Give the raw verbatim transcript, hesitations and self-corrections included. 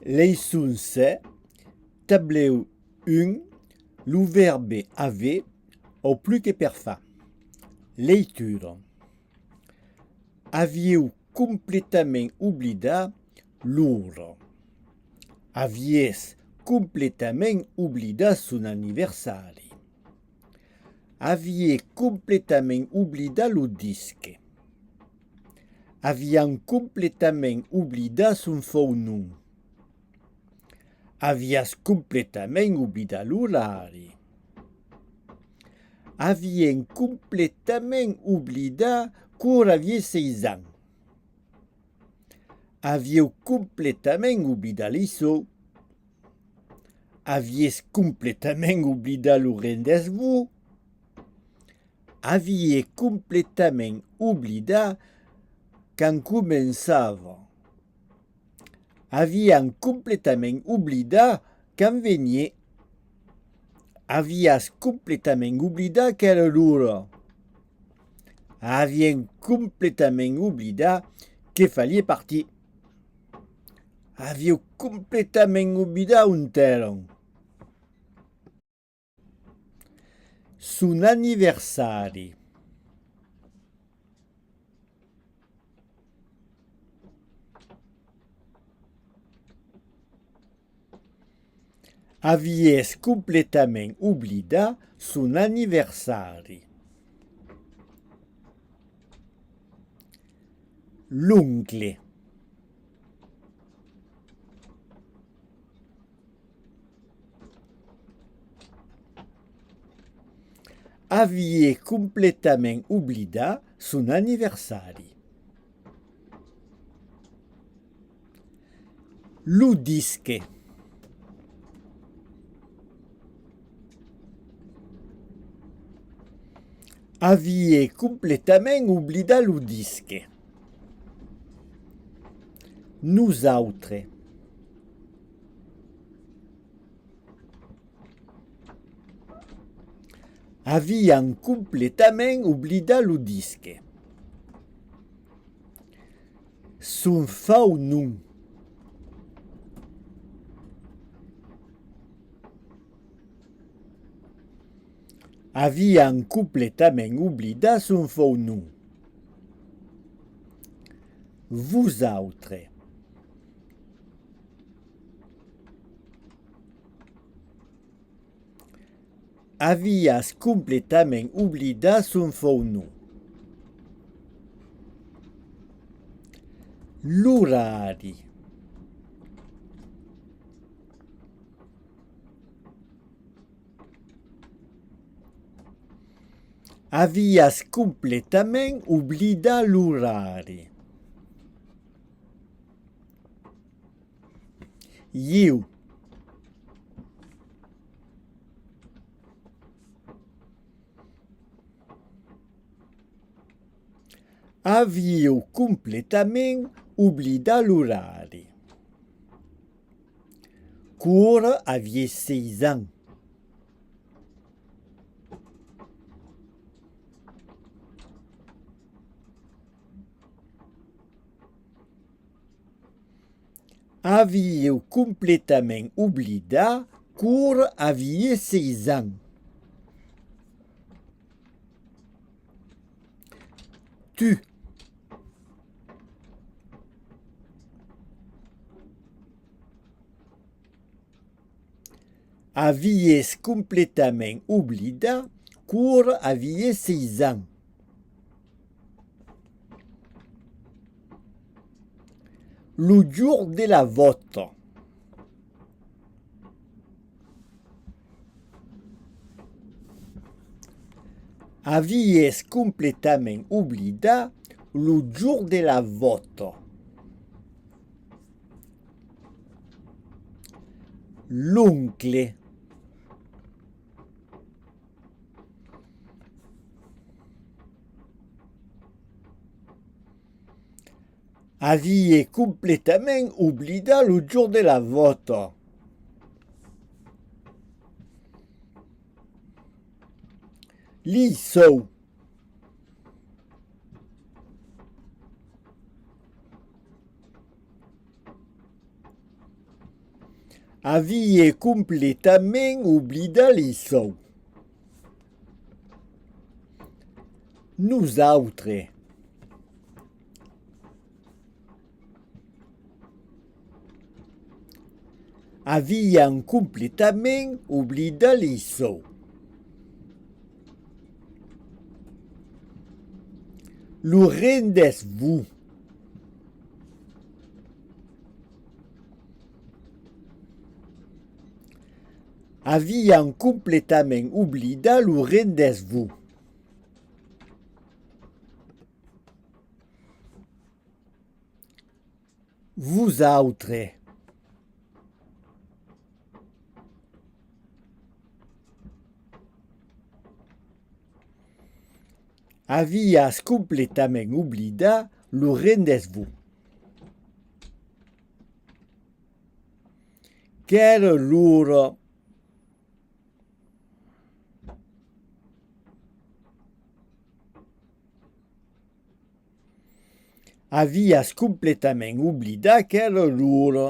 Leiçon sèt, tablèu un, lo vèrbe aver, o plus que per far. Leitura. Aviáu completament oblidat l'ora. Aviás completament oblidat son anniversari. Aviái completament oblidat lo disc. Aviam completament oblidat son fau nom. Aviás completament oblidat l'orari. Aviam completament oblidat quora aviái sièis ans. Aviáu completament oblidat l'aiçò. Aviás completament oblidat lo rendètz-vos. Aviái completament oblidat quand començava. Aviam completament oblidat quand veniái. Aviás completament oblidat qu'èra l'ora. Aviam completament oblidat que faliái partir. Aviáu completament oblidat ont èram. Son anniversari. Aviás completament oblidat son anniversari. L'oncle. Aviái completament oblidat son anniversari. Lo disc. Aviái completament oblidat lo disc. Nosautres. Aviam completament oblidat lo disc. Son fau nom. Aviam completament oblidat son fau nom. Vosautres. Aviás completament oblidat son fau nom. L'orari. Aviás completament oblidat l'orari. Ieu. Aviáu completament oblidat l'orari. Quora aviái sièis ans. Aviáu completament oblidat quora aviái sièis ans. Tu. Aviás completament oblidat quora aviái sièis ans. Lo jorn de la vòta. Aviás completament oblidat lo jorn de la vòta. L'oncle. Aviái completament oblidat lo jorn de la vòta. Li sòu. Avia completament oblidat l'isòu. Nosautres. Aviam completament oblidat l'isòu. Lo rendètz-vos? Aviam completament oblidat lo rendètz-vos. Vosautres. Aviatz completament oblidat lo rendètz-vos. Qu'èra l'ora. Aviatz completament oblidat qu'èra l'ora.